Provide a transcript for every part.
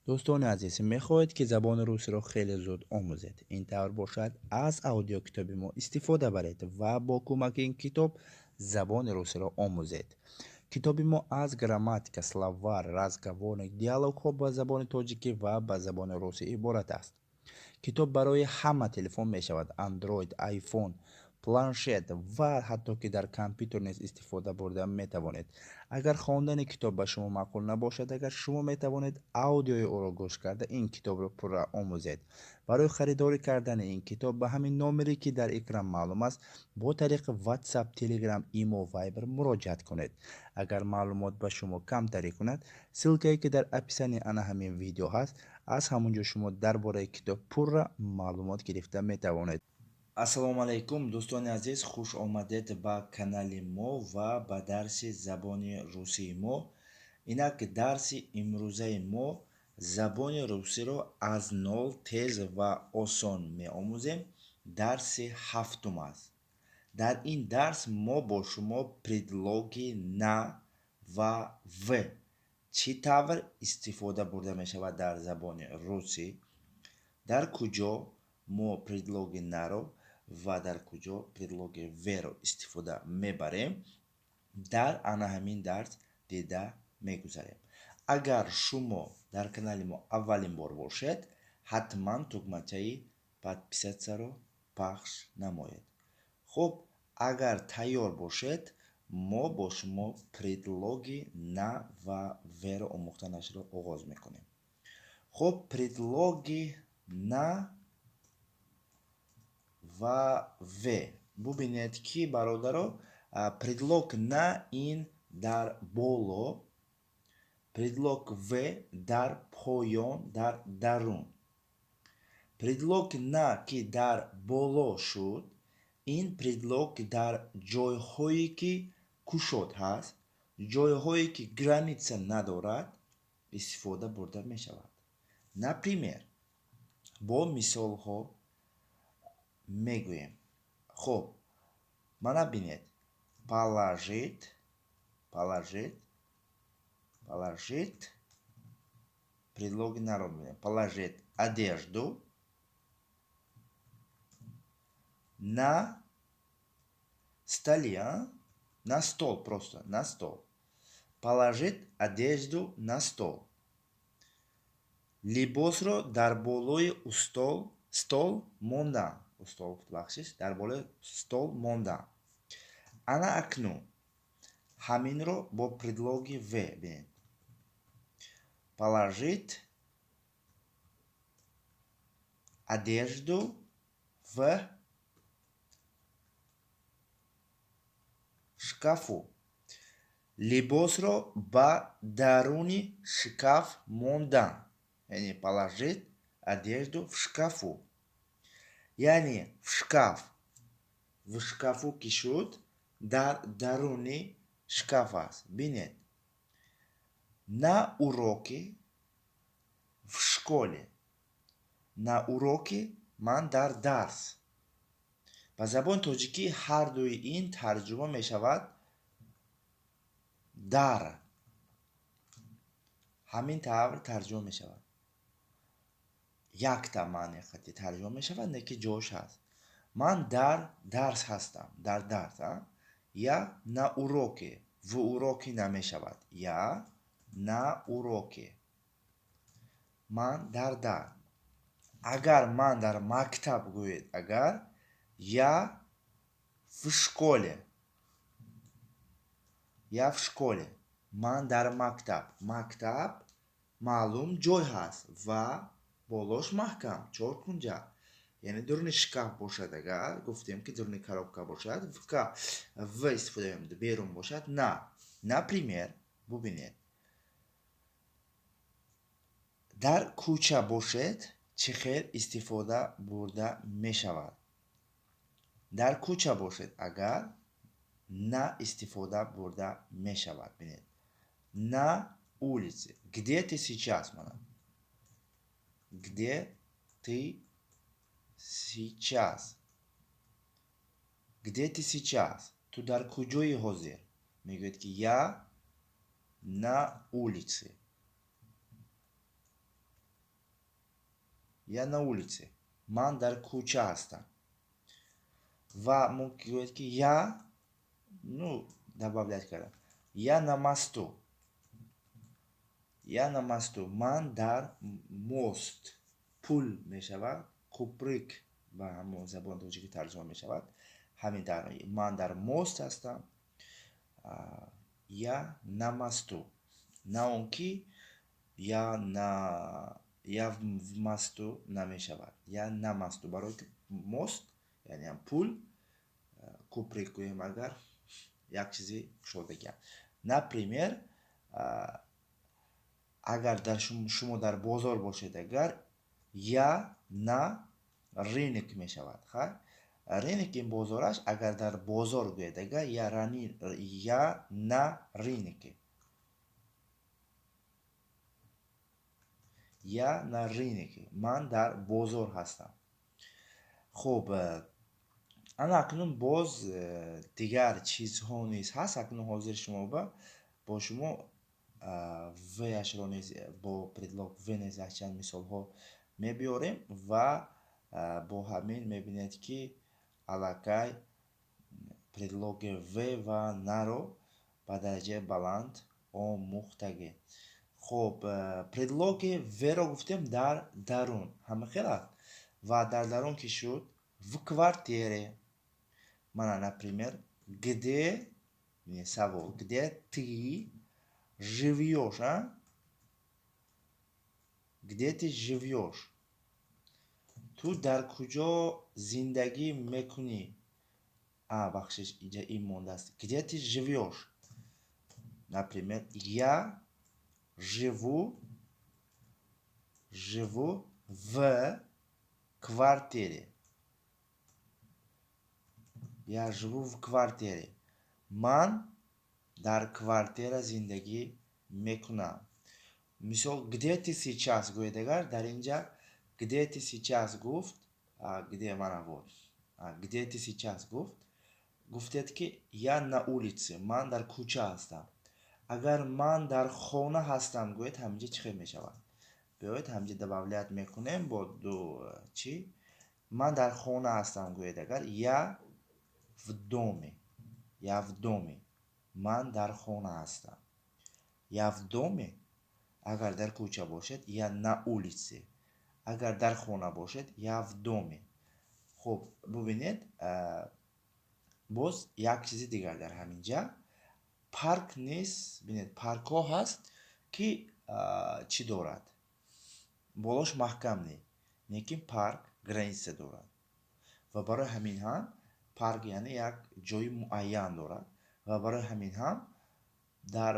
Дӯстони азиз, мехоҳед, ки забони русиро хеле зуд омӯзед? Ин тавр бошад, аз аудиокитоби мо истифода баред ва бо кӯмаки ин китоб забони русиро омӯзед. Китоби мо аз грамматика, словарь, разговорник, диалогҳо ба забони тоҷикӣ ва ба забони русӣ иборат аст. Китоб барои ҳама телефон мешавад: Android, iPhone, планшет ва ҳатто ки дар компютер низ истифода бурда метавонед. Агар хондани китоб ба шумо маъқул набошад, агар шумо метавонед аудиои ӯро гӯш карда, ин китобро пурра омӯзед. Барои харидорӣ кардани ин китоб ба ҳамин номере, ки дар экран маълум аст, бо тариқи WhatsApp, Telegram, Imo, Viber муроҷиат кунед. Агар маълумот ба шумо камтарӣ кунад, ссылкае, ки дар описании ана ҳамин видео ҳаст, аз ҳамон ҷо шумо дар бораи китоб пурра маълумот гирифта метавонед. Ассалому алайкум, дӯстони азиз, хуш омадед ба канали мо ва ба дарси забони русии мо. Инак, дарси имрӯзаи мо забони русиро аз нол тез ва осон меомӯзем. Дарси ҳафтум аст. Дар ин дарс мо бо шумо предлоги на ва в чӣ тавр истифода бурда мешавад дар забони русӣ, дар куҷо мо предлоги наро ва дар куҷо предлоги в-ро истифода мебарем, дар ана ҳамин дарс дида мегузарем. Агар шумо дар канали мо аввалин бор бошед, ҳатман тугмачаи подписатьсяро пахш намоед. Хуб, агар тайёр бошед, мо бо шумо предлоги на ва в-ро омӯхтанашро оғоз мекунем. Хуб, предлоги на ва в. Бубинед, ки, бародаро, предлог на ин дар боло, предлог в дар поён, дар дарун. Предлог на ки дар боло шуд, ин предлог дар ҷойҳое, ки кушод ҳаст, ҷойҳое, ки граница надорад, истифода бурда мешавад. Например, бо мисолҳо мегӯем. Хуб, мана бинед: положить, положить, положить, предлоги наро мебинем, положить одежду на столе, на стол, просто на стол. Положить одежду на стол, либосро дар болои устол, стол мондан, устол, бахшиш, дар болои стол мондан. Ана акнун ҳаминро бо предлоги в бинед: положить одежду в шкафу, либосро ба даруни шкаф мондан, яъне положить одежду в шкафу, яъне в шкаф, в шкафу ки шуд, дар даруни шкаф аст. Бинед: на уроке в школе, на уроке, ман дар дарс. Ба забони тоҷикӣ ҳар дуи ин тарҷума мешавад дар, ҳамин тавр тарҷума мешавад, якта маъни хати тарҷума мешавад, не ки ҷош ҳаст. Ман дар дарс ҳастам, дар дарс. Я на уроке, в уроке намешавад, я на уроке, ман дар дарс. Агар ман дар мактаб гӯед, агар я в школе, я в школе, ман дар мактаб. Мактаб маълум ҷой ҳаст ва болош маҳкам, чоркунҷа, яъне дуруни шкаф бошад, агар гуфтем, ки дуруни коробка бошад, в истифода мебарем, берун бошад, на. Например, бубинед: дар кӯча бошед, чӣ хел истифода бурда мешавад? Дар кӯча бошед агар, на истифода бурда мешавад. Бинед: на улице. Где ты сейчас, мана, где ты сейчас, где ты сейчас, ту дар куҷои ҳозир? Мегӯяд, ки я на улице. Я на улице. Ман дар кӯча ҳастам. Ва мумкин гӯяд, ки я, ну, добавлять кардам. Я на мосту. Я на мосту. Ман дар мост. Пул мешавад, куприк ба ҳамон забони тоҷикӣ тарҷума мешавад. Ҳамин тавр ман дар мост ҳастам. Я на мосту. На он ки я в мосту намешавад. Я на мосту. Барои ки мост, яъне ҳам пул, куприк гӯем агар, як чизи кушодагиам. Например, агар дар шумо дар бозор бошед, агар я на рынок мешавад. Хай? Рынок ин бозораш, агар дар бозор гӯед, агар я на рынке. Я на рынке. Ман дар бозор ҳастам. Хуб, ана акнун боз дигар чизҳо низ ҳаст. Акнун ҳозир шумо бо шумо в-ашро низ бо предлог в низ якчанд мисолҳо мебиёрем ва бо ҳамин мебинед, ки аллакай предлоги в ва наро ба дараҷаи баланд омӯхтагӣ. Хуб, предлоги в-ро гуфтем дар дарун. Ҳама хел аст? Ва дар дарун ки шуд? В квартире. Мана, например, где, не, савол, где ты живёшь, а? Где ты живёшь? Ту дар куҷо зиндагӣ мекунӣ? А, бахшиш, инҷа ин мондааст. Где ты живёшь? Например, я живу в квартире. Я живу в квартире. Ман дар квартира зиндагӣ мекунам. Мисол, где ты сейчас гӯед агар, дар инҷа где ты сейчас гуфт, где мана вот. Где ты сейчас гуфт, гуфтед ки я на улице, ман дар кӯча ҳастам. Агар ман дар хона ҳастам гӯед, ҳаминҷа чӣ хел мешавад? Биёед ҳаминҷа добавлять мекунем бо ду чӣ? Ман дар хона ҳастам гӯед агар, я в доме. Я в доме. Ман дар хона ҳастам. Я в доме. Агар дар кӯча бошед, я на улице. Агар дар хона бошед, я в доме. Хуб, бубинед, боз як чизи дигар дар ҳамин ҷа. Парк нест, бинед, паркҳо ҳаст ки чӣ дорад? Болош маҳкам не, лекин парк граница дорад. Ва барои ҳамин ҳам парк яъне як ҷои муайян дорад. Ва барои ҳамин ҳам дар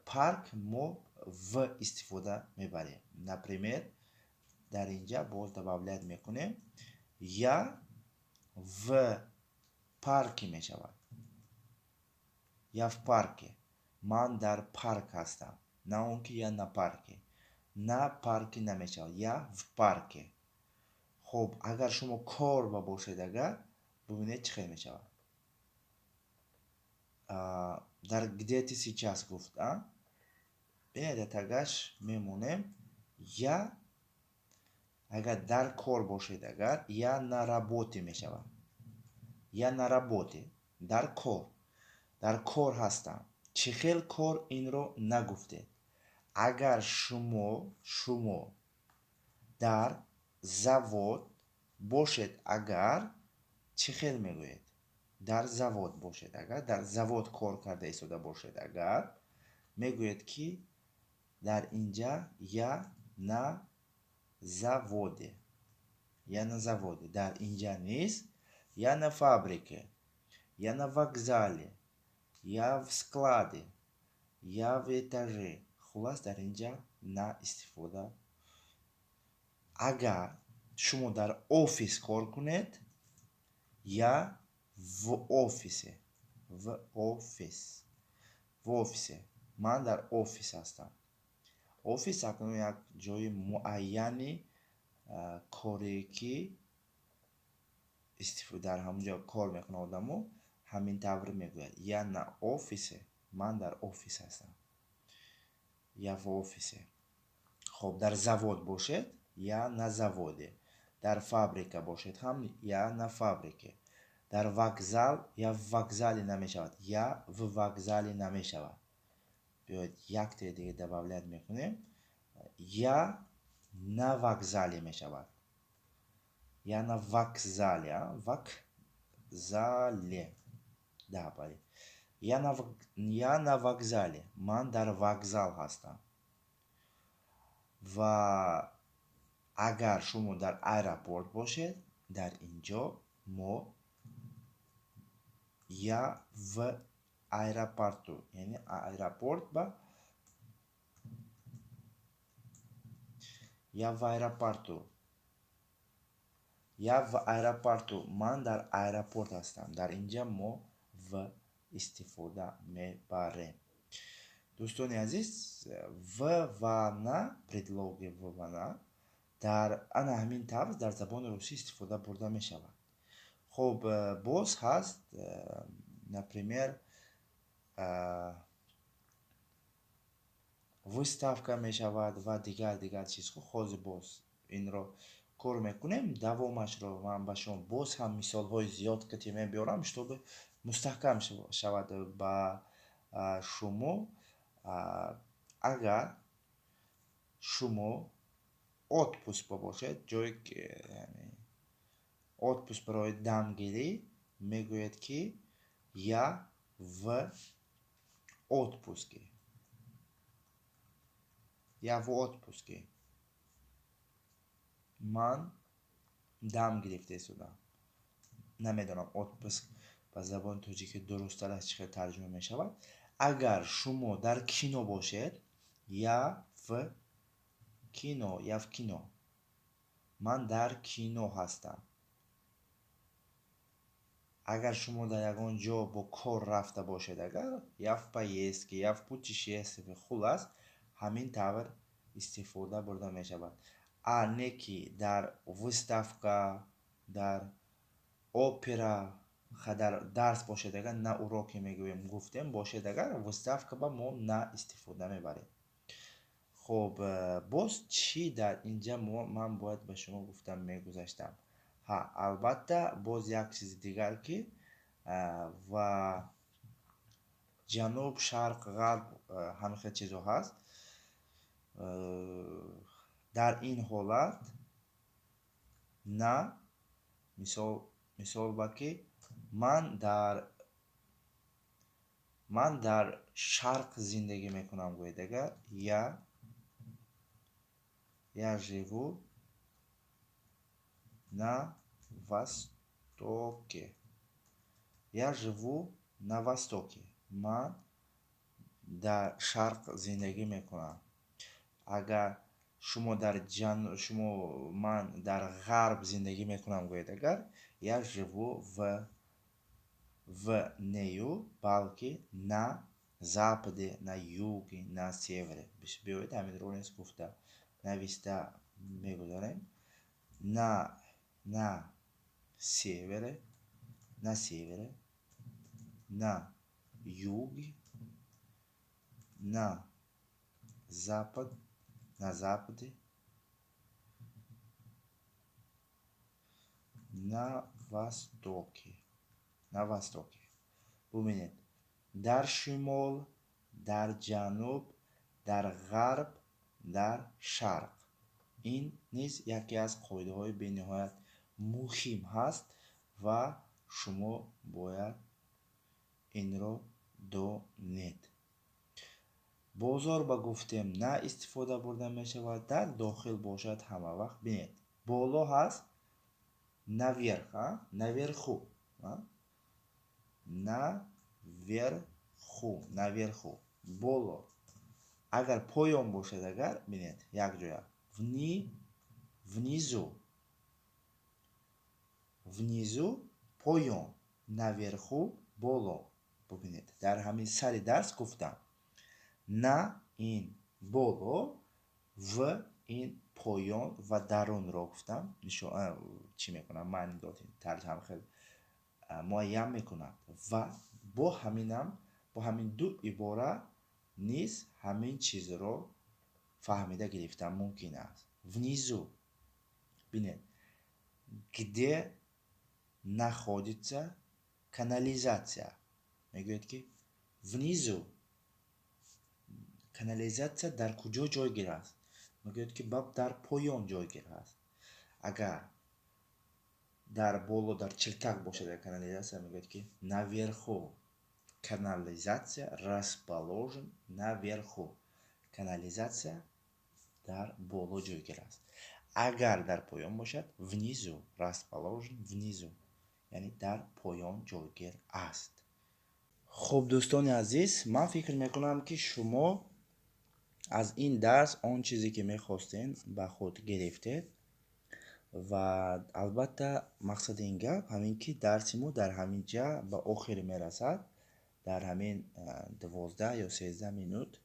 парк мо в истифода мебарем. Например, дар инҷа боз добавлять мекунем. Я в парке мешавад. Я в парке. Ман дар парк ҳастам. На он ки я на парке. На парке намешавад. Я в парке. Хуб, агар шумо кор ба бошед агар, бубинед чӣ хел мешавад. Дар где ты сейчас гуфт, а? Бинед, атагаш мемонем. Я агар дар кор бошед агар, я на работе мешавад. Я на работе. Дар кор. Дар кор ҳастам. Чӣ хел кор инро нагуфтед. Агар шумо дар завод бошед агар, чӣ хел мегӯед? Дар завод бошед агар, дар завод кор карда истода бошед агар, мегӯед ки дар инҷа я на заводе. Я на заводе. Дар инҷа нест. Я на фабрике. Я на вокзале. Я в складе. Я в этаже. Хулас, дар инҷа на истифода. Агар шумо дар офис кор кунед, я в офисе. В офис. В офисе. Ман дар офис ҳастам. Офис акнун як ҷои муайяни коре ки дар ҳамон ҷо кор мекунад одамо, ҳамин тавр мегӯяд. Я на офисе. Ман дар офис ҳастам. Я в офисе. Хоб, дар завод бошед, Я на заводе. Дар фабрика бошед ҳам я на фабрике. Дар вокзал я в вокзале намешавад. Я в вокзале намешавад. Биёед яктае дига добавлять мекунем. Я на вокзале мешавад. Я на вокзале. Вокзале. Да, бале. Я на вокзале. Ман дар вокзал ҳастам. Ва агар шумо дар аэропорт бошед, дар ин ҷо мо я в аэропорту, яъне аэропорт ба я в аэропорту. Я в аэропорту. Ман дар аэропорт ҳастам. Дар ин ҷа мо в истифода мебарем. Дӯстони азиз, в ва на, предлоги в ва на дар ана ҳамин тавр дар забони русӣ истифода бурда мешавад. Хуб, боз ҳаст, например, выставка мешавад ва дигар дигар чизҳо. Ҳозир боз инро кор мекунем. Давомашро ман ба шумо боз ҳам мисолҳои зиёд кати мебиёрам, чтобы мустаҳкам шавад ба шумо. Агар шумо отпуск бошед, ҷое ки отпуск барои дамгирӣ, мегӯяд ки я в отпуске. Я в отпуске. Ман дам гирифта истодам. Намедонам отпуск ба забони тоҷикӣ дурусттар аз чӣ хел тарҷума мешавад. Агар шумо дар кино бошед, я в кино, я в кино. Ман дар кино ҳастам. Агар шумо дар ягон ҷо бо кор рафта бошед, агар я в поездке, я в путешествии, хулас ҳамин тавр истифода бурда мешавад. А не ки дар выставка, дар опера, дар дарс бошед, агар на уроке мегӯем, гуфтем бошед, агар выставка ба мо на истифода мебарем. Хуб, боз чӣ дар инҷа ман бояд ба шумо гуфтам мегузаштам? Ҳа, албатта, боз як чизи дигар ки ва ҷануб, шарқ, ғарб ҳамин хел чизҳо ҳаст. Дар ин ҳолат на, мисол ба ки ман дар шарқ зиндагӣ мекунам, гӯед агар я живу на востоке. Я живу на востоке. Ман дар шарқ зиндагӣ мекунам. Агар шумо дар шумо ман дар ғарб зиндагӣ мекунам, гӯед агар я живу в нею, балки на западе, на юге, на севере. Биёед ҳаминро низ гуфта нависта мегузорем. На севере, на севере, на юге, на запад, на западе, на востоке, на востоке. Бубинед, дар шимол, дар ҷануб, дар ғарб, дар шарқ. Ин низ яке аз қоидаҳои бениҳоят муҳим ҳаст ва шумо бояд инро донед. Бозор ба гуфтем на истифода бурда мешавад, дар дохил бошад ҳама вақт. Бинед, боло ҳаст наверх, наверху, наверху, наверху, боло. Агар поён бошад, агар бинед якҷоя внизу, внизу поён, наверху боло. Бубинед, дар ҳамин сари дарс гуфтам на ин боло, в ин поён ва дарунро гуфтам. Чӣ мекунам? Маъни дод тарҷума хеле муайян мекунад ва бо ҳаминам, бо ҳамин ду ибора низ ҳамин чизро фаҳмида гирифтан мумкин аст. Внизу Бинед, где находится канализация? Мегӯяд, ки внизу. Канализация дар куҷо ҷойгир аст? Мегӯяд, ки дар поён ҷойгир аст. Агар дар боло, дар чилтак бошад канализация, мегӯяд, ки наверху. Канализация расположен наверху. Канализация дар боло ҷойгир аст. Агар дар поён бошад, внизу, расположен внизу, яъне дар поён ҷойгир аст. Хуб, дӯстони азиз, ман фикр мекунам, ки шумо аз ин дарс он чизе, ки мехостем, ба худ гирифтед. Ва албатта, мақсади ин гап ҳамин, ки дарси мо дар ҳамин ҷа ба охир мерасад. Дар ҳамин 12 ё 13 минут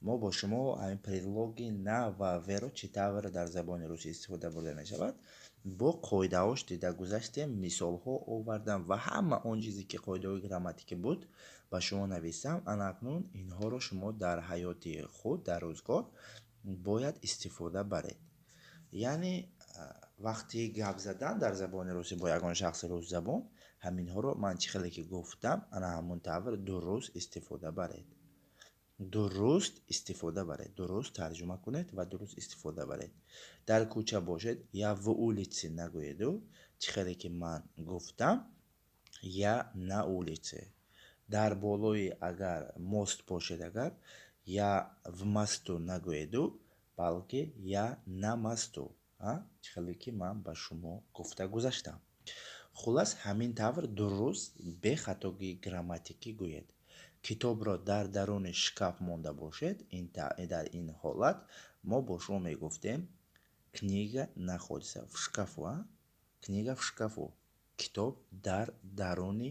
мо бо шумо ҳамин предлоги на ва в-ро чӣ тавр дар забони русӣ истифода бурда мешавад, бо қоидаҳош дида гузаштем, мисолҳо овардам ва ҳама он чизе, ки қоидаҳои грамматикӣ буд, ба шумо нависам. Ана акнун инҳоро шумо дар ҳаёти худ, дар рӯзгор бояд истифода баред. Яъне вақти гап задан дар забони русӣ бо ягон шахси русзабон, ҳаминҳоро ман чӣ хеле ки гуфтам, ана ҳамон тавр дуруст истифода баред. Дуруст истифода баред, дуруст тарҷума кунед ва дуруст истифода баред. Дар кӯча бошед, я в улице нагӯеду, чӣ хеле ки ман гуфтам, я на улице. Дар болои агар мост бошед, агар я в мосту нагӯеду, балки я на мосту, чӣ хеле ки ман ба шумо гуфта гузаштам. Хуллас, ҳамин тавр дуруст, бехатогии грамматикӣ гӯед. Китобро дар даруни шкаф монда бошед, дар ин ҳолат мо бо шумо мегуфтем: книга находится в шкафу. Книга в шкафу, китоб дар даруни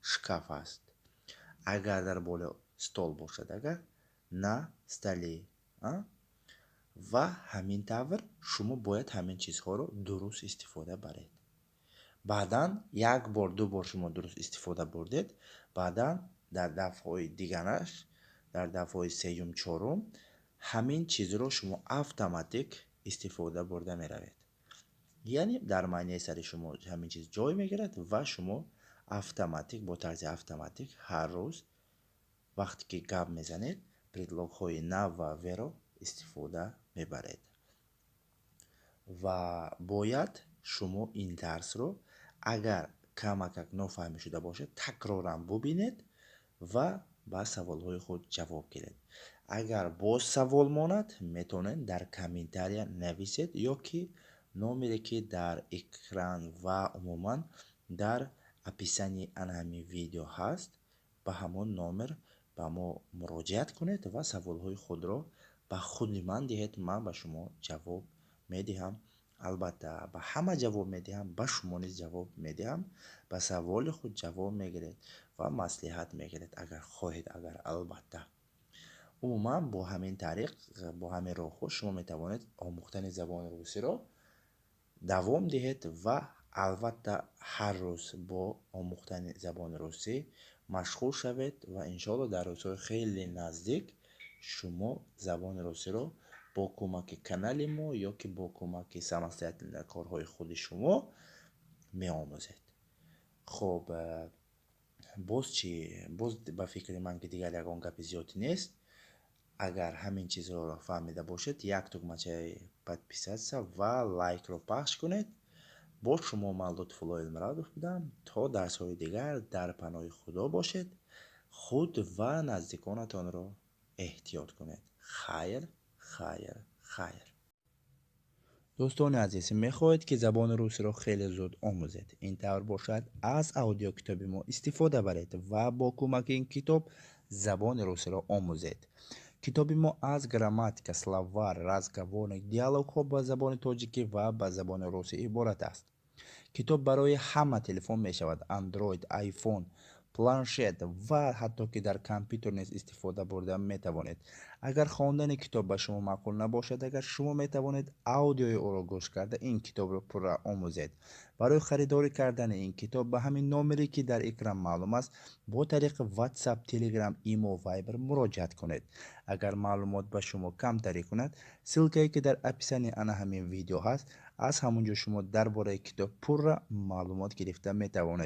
шкаф аст. Агар дар болои стол бошад, агар на столе. Ва ҳамин тавр шумо бояд ҳамин чизҳоро дуруст истифода баред. Баъдан як бор, ду бор шумо дуруст истифода бурдед, баъдан дар дафъҳои дигараш, дар дафъҳои сеюм, чорум ҳамин чизро шумо автоматик истифода бурда меравед. Яъне дар маънияи сари шумо ҳамин чиз ҷой мегирад ва шумо автоматик, бо тарзи автоматик ҳар рӯз вақте ки гап мезанед, предлогҳои на ва в-ро истифода мебаред. Ва бояд шумо ин дарсро, агар камакак нофаҳмӣ шуда бошад, такроран бубинед ва ба саволҳои худ ҷавоб гиред. Агар боз савол монад, метавонед дар комментария нависед ё ки номере, ки дар экран ва умуман дар описании ана ҳамин видео ҳаст, ба ҳамон номер ба мо муроҷиат кунед ва саволҳои худро ба худи ман диҳед. Ман ба шумо ҷавоб медиҳам. Албатта, ба ҳама ҷавоб медиҳам, ба шумо низ ҷавоб медиҳам. Ба саволи худ ҷавоб мегиред ва маслиҳат мегиред, агар хоҳед. Агар, албатта, умуман бо ҳамин тариқ, бо ҳамин роҳҳо шумо метавонед омӯхтани забони русиро давом диҳед ва албатта ҳар рӯз бо омӯхтани забони русӣ машғул шавед. Ва иншоалло, дар рӯзҳои хеле наздик шумо забони русиро бо кӯмаки канали мо ё ки бо кӯмаки самостоятельно корҳои худи шумо меомӯзед. Хуб, боз чӣ? Боз ба фикри ман, ки дигар ягон гапи зиёде нест. Агар ҳамин чизҳоро фаҳмида бошед, як тугмачаи подписаться ва лайкро пахш кунед. Бо шумо ман, Лутфулло Элмурадов, будам. То дарсҳои дигар дар паноҳи Худо бошед. Худ ва наздиконатонро эҳтиёт кунед. Хайр, хайр, хайр. Дӯстони азиз, мехоҳед, ки забони русиро хеле зуд омӯзед? Ин тавр бошад, аз аудиокитоби мо истифода баред ва бо кӯмаки ин китоб забони русиро омӯзед. Китоби мо аз грамматика, словарь, разговорник, диалогҳо ба забони тоҷикӣ ва ба забони русӣ иборат аст. Китоб барои ҳама телефон мешавад: Андроид, Айфон, планшет ва ҳатто ки дар компютер низ истифода бурда метавонед. Агар хондани китоб ба шумо маъқул набошад, агар шумо метавонед аудиои ӯро гӯш карда, ин китобро пурра омӯзед. Барои харидорӣ кардани ин китоб ба ҳамин номере, ки дар экран маълум аст, бо тариқи WhatsApp, Telegram, Имо, Viber муроҷиат кунед. Агар маълумот ба шумо камтарӣ кунад, ссылкае, ки дар описании ана ҳамин видео ҳаст. Аз ҳамон ҷо шумо дар бораи китоб пурра маълумот гирифта метавонед.